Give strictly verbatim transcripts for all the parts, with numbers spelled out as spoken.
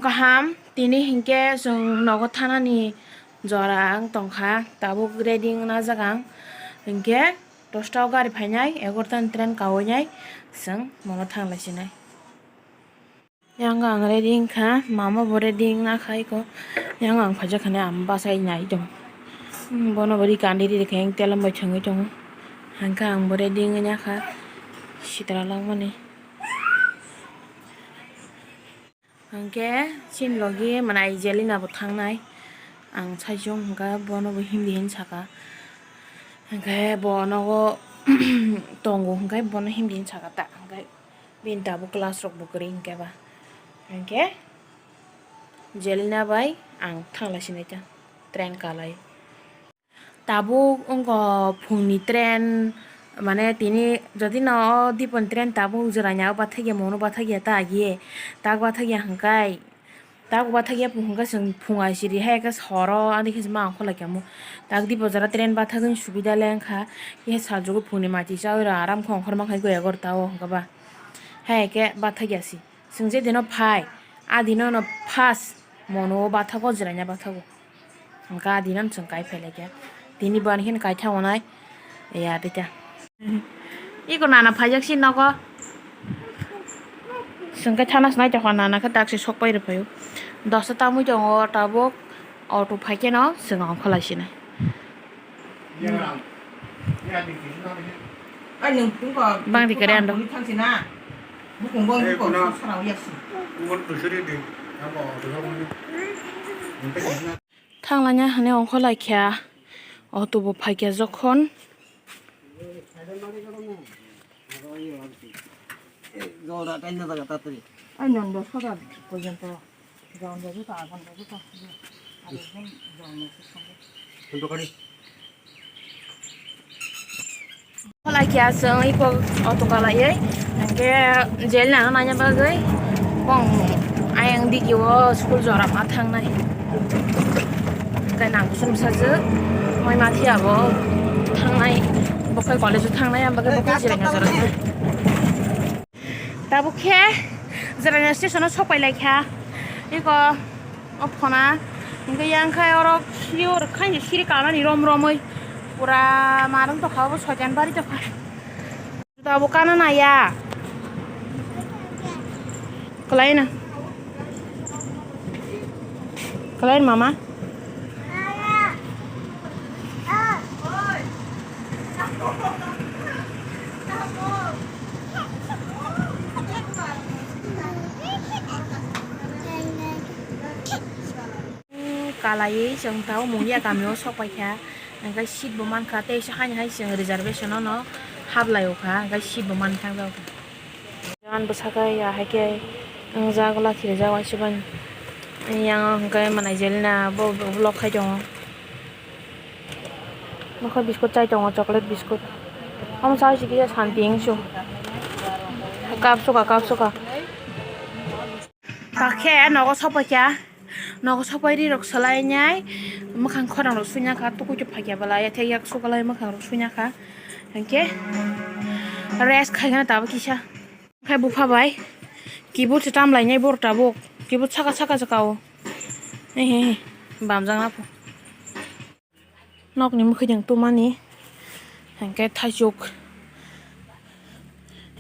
Kaham, tini hinkhe chwng nogo thanani jora wng tongkha, tabuk ready wngna jak ang. Hinkhe dosta o gari phainai, egarota ni train kaui nai, chwng mono thang lai sinai. Yang ang ready wngkha, mama bo ready wngna khai ko. Yang ang phaijak khani ang bachai nai tong. Hmm, bono bo ri kandi ri khe ang telom bai thwngwi tongo. Hangkhe ang bo ready wngwi nakha sitra langmani. Hangkhe chini logi manai Jelina bo thangnai. Ang saichung hwnkhe bono bo Hindi hin saka. Hangkhe bo nogo tongo hwnkhe bono Hindi hin saka ta hwnkhe. Bini tabuk class rok bo kwrwi hinkhe ba. Hinkhe Jelina bai ang thanglai sinai ta train kalai. Tabuk wngkha phungni train, mane tini jodi no o Dipon train tabuk jwraina o bathakya, mono bathakya ta agi tak bathakya hwnkhe. Tak bathakya phung hwnkhe chwng phung aisiri hai khe soro ani khe ma ongkhorlai kamo. Tak di bojaro train bathagwi subida le wngkha. Khe saljugo phungni mati chawi rw aram khe ongkhorma khai go egarota o hwnkhe ba. Hai khe bathakya si. Chwng je dino phai, a dino no first mono o bathago jwraina bathago. Hwnkhe a dino chwng kai phai laikya. Tini bo ani khe kaitha onai. Ya tita. Iko nana phaijak si nogo. Chwng khe thana se naitokha nana khe taksi sok pai rw phaio. Dosta tamwi tongo tabuk auto phai khe no chwng ongkholai sinai. Bang di kare ando. Thanglaina hwnwi ongkholai kha auto bo phaikya jokhon. Kholai khe chwng iko auto kalaiwi, hwnkhe Jelina no naina bagwi bong ayang digi o school jora ma thangnai. Hwnkhe nang kusum sajwk, moi ma phiya bo thangnai, bo khe college o thangnai, ang bagwi bo khe Jelina jora thangnai. Tabuk khe Jwraina station o sok pai lai kha. Eko o phona. Hingke yang khai oro siri oro khai siri kanani rom romoi. Pura marwng tokha obo soitan bari tokha. Tabuk kana naya. Kwlai na. Kwlai mama. Kalaiwi chwng tabuk Mungia kamio sok paikha, hwnkhe seat bo mankha, tei haino hai chwng reservation-o no haplaio kha, hwnkhe seat bo man thang jago. Jaan bwsakhe ya hai khe wngjak, lachirijak waisubani. Yang hwnkhe mwnai Jelina bo vlog khai tongo. Nokha biscuit chai tongo, chocolate biscuit. Omo chai si kisa santi wngsu. Cup suka, cup suka. Takhe nogo sopaikha. Nogo sopai ri rok swlainai. Mwkhang khorang rok suina kha, tukui twi phaikya bwla. Yathek yak suklai mwkhang rok suina kha. Hwnkhe rest khaina tabuk kisa. Khai bupha bai keyboard se tamlainai borok tabuk. Keyboard saka saka se kao. He he he. Bamjakna pho. Nokni mwkhwtwng tumani. Hwnkhe thaichuk.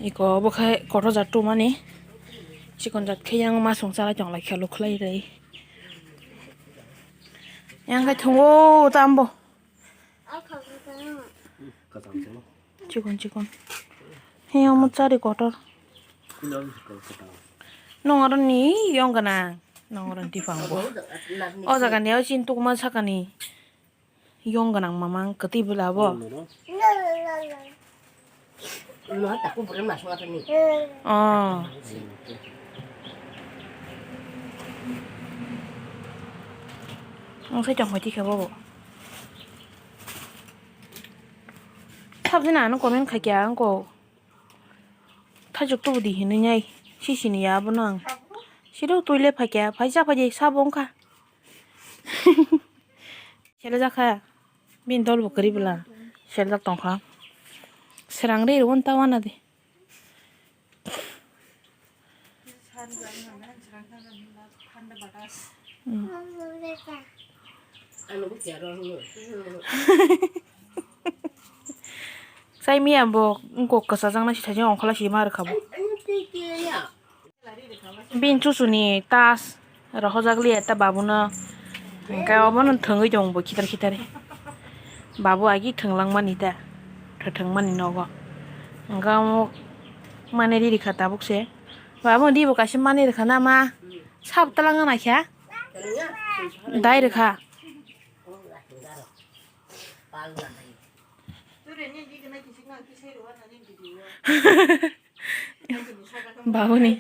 Iko obo khai kotor jat tumani. Chikon jat khe yang masung chalai tonglai khe lukhlai rwi. Yang khai thungo tambo. Chikon chikon. He omo chari kotor. Nong oro ni yong gana. Nong oro ni tipang bo. O jaga ni o chin tukma sakani. Yong gana mamang kwtwi bwla bo. Oh. Ang sai tong phai tikha bo. Sabjana ano comment khai kya ang ko. Thaichuk tubu di hinwi nai. Sisini ya abono ang. Siro tuile phai kya. Phai cha phai sabo wngkha. Sele jakha. Bini dol bo kwrwi bwla. Sele jak tongkha. Srang ri rwon ta wana di. Sai miya bo wngkok kwchajak nai si thajak ongkhola si ma rwkha bo. Bini chuchuni tas rohorjak liya ta babuno, hwnkhe obono thwngwi tongo bo khitar khitar. Babu agi thwnglang mani ta, thwthwng mani nogo. Hwnkhe omo manwi riri kha tabuk se. Babu di bo kaisa manwi rwkha na ma? Sab twlang wngna khe? Dai rwkha. Babuni.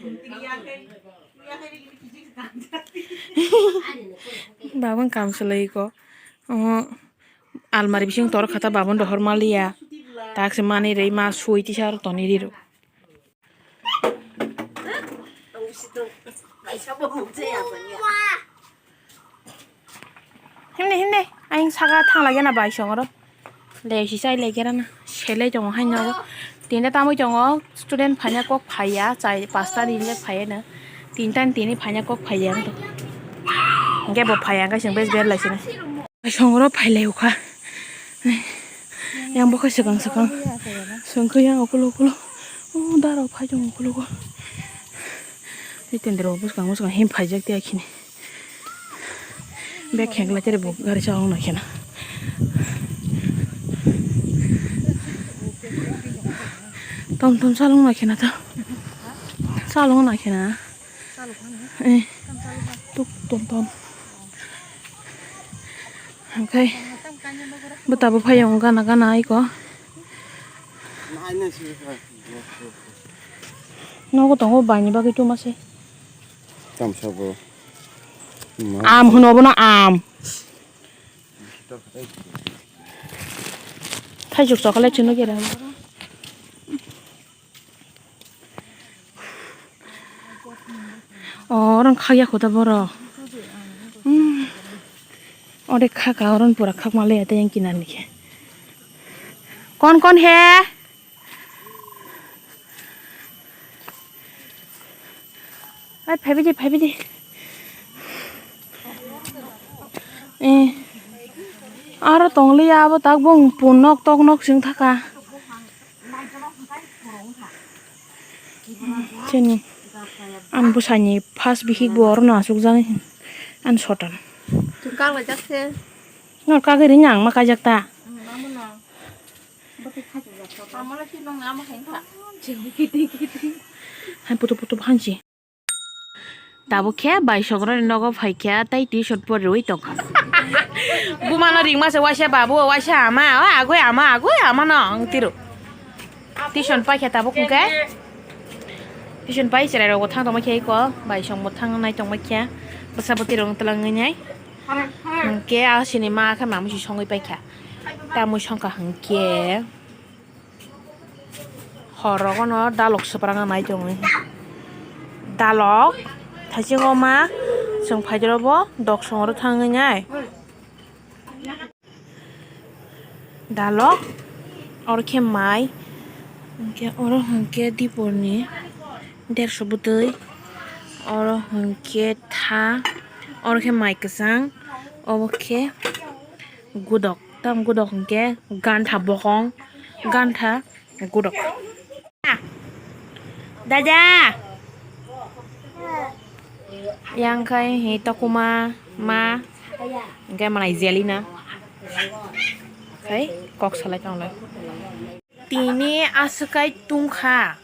Babuni kam salai ko. Omo almari bising tor khata babun dohor maliya. Tak se mani rei ma sui tisa aro toni riro. Himne, himne, aing saka thang lagi na bai songoro. Le si sai lagi rana, sele tongo hai nogo. Tinta tamui tongo, student phanya kok phaya, chai pasta ni le phaya na. Tinta ni tini phanya kok phaya to. Ge bo phaya ga sing bes ber lai sini. Songoro phailai ukha. Yang bokhe swkang swkang. Songkhe yang ukulo ukulo. O daro phai tong ukulo ko. Jitendra bwskang bwskang him phaijak tiya khini. Bek khengla tere bo gari chawng na khena. Tom tom chalong na khena to. Chalong na khena. Eh. Tuk tom tom. Hwnkhe bwtabo phai tongo gana gana aiko. Nogo tongo baini bagwi tuma se. Tamsa bo. Am hwno bono am. Thaisuk chocolate chwngno kera. O, orang khakya kho ta borok. Hmm. Ode khaka, orang pura khak male ya, tei yang kinar ni khe. Kon kon he? Ai, phaibai di, phaibai di. Eh. Aro tongli abo tak bung pun nok tok nok sing thaka. Chini. Ang bwsani first bihik bo orono asukjak ani sotan. Chwng kaklaijak se. Nor kagwi ring ang ma kaijak ta. Ang ma mano. Bote khajak jak ta. Amala si nong ama khain kha. Hai putu putu hansi. Tabuk khe bai songroni nogo phai khe tei tuition poriwi tongkha. Bumano ringma se waisa babu, waisa ama, o agwi ama, agwi ama no wng tiro. Tuition pai khe tabuk hwnkhe, tuition pai cherai rok bo thang tongma khe iko, bai song bo thang nai tongma khe, bwsa bwtwi rok twlang nai. Hwnkhe a sini ma khe mamwi si songwi pai kha. Tamwi songkha hwnkhe. Hor rogo no dalok swprango nai tongwi. Dalok thaisingo ma chwng phaidoro bo dok songoro thangwi nai. Dalok oro khe mai, hwnkhe oro hwnkhe dipor ni derso bwtwi, oro hwnkhe tha, oro khe mai kwchang, obo khe gudok. Tam gudok hwnkhe gantha bokong, gantha gudok. Dada! Yang khai hi tokuma ma, hwnkhe manai jelina. Khai kok salai tonglai. Tini aswk kai tungkha.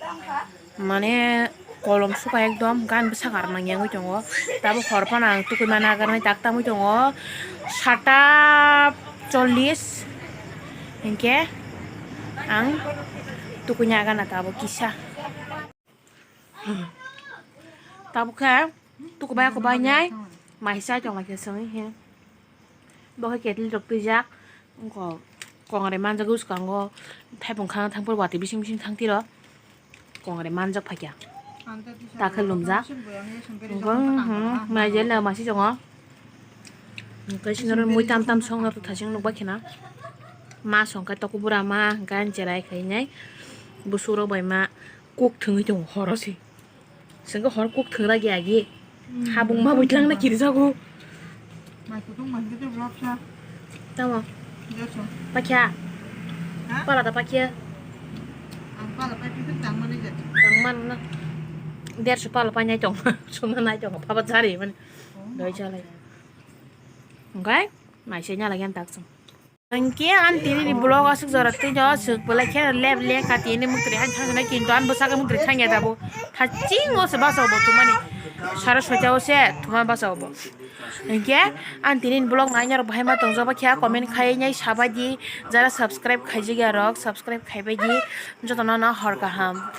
Mane kolom suka ekdom gan bwsakar nang yangwi tongo. Tabuk hor phano ang tukui mana agarnai tak tamwi tongo sata chollish hinkhe ang tukuina agana tabuk kisa. Tabuk khe tukubai kubainai mai chai tonglaikha chwng hinkhe. Bo khe kettle rok twijak, wngkha kongrai manjak bwskango, thaipung khana thangphuru watwi bising bising thang tiro, kongrai manjak phaikha, ta khe lumjak, wngkha, hmm, mai jel masi tongo, hwnkhe sinoro mui tam tam songno thasing nukbai kheno, ma songkha tokobura ma, hwnkhe ani cherai khainai, bwswk rok bai ma kuk thwngwi tongo horo se, chwngkhe hor kuk thwngrak ya agi. Habung ma buitlang na kiri jago. Mai kutung mai kutung vlog sa. Tamo. Joso. Pakya. Ha? Pala da pakya. Ang pala pai kutung tang mani jat. Tang man na. Derso pala pa nyai tong. Sumna nai tong. Papa jari man. Doi jalai. Oke. Mai se nyala yan tak sung. Hingke ang tini ni vlog aswk jora twi no swk belai khe lep le ka tini mukri han thang nai kintu ang bwsaka mukri thang ya dabo. Thaching o se basa bo tumani. Sara soita o se tuma basa bo. Hingke ang tini ni vlog nai nai rok bahai ma tong jaba khe comment khai nai sabai di. Jara subscribe khai jigya rok subscribe khai bai di. Joto no no hor kaham.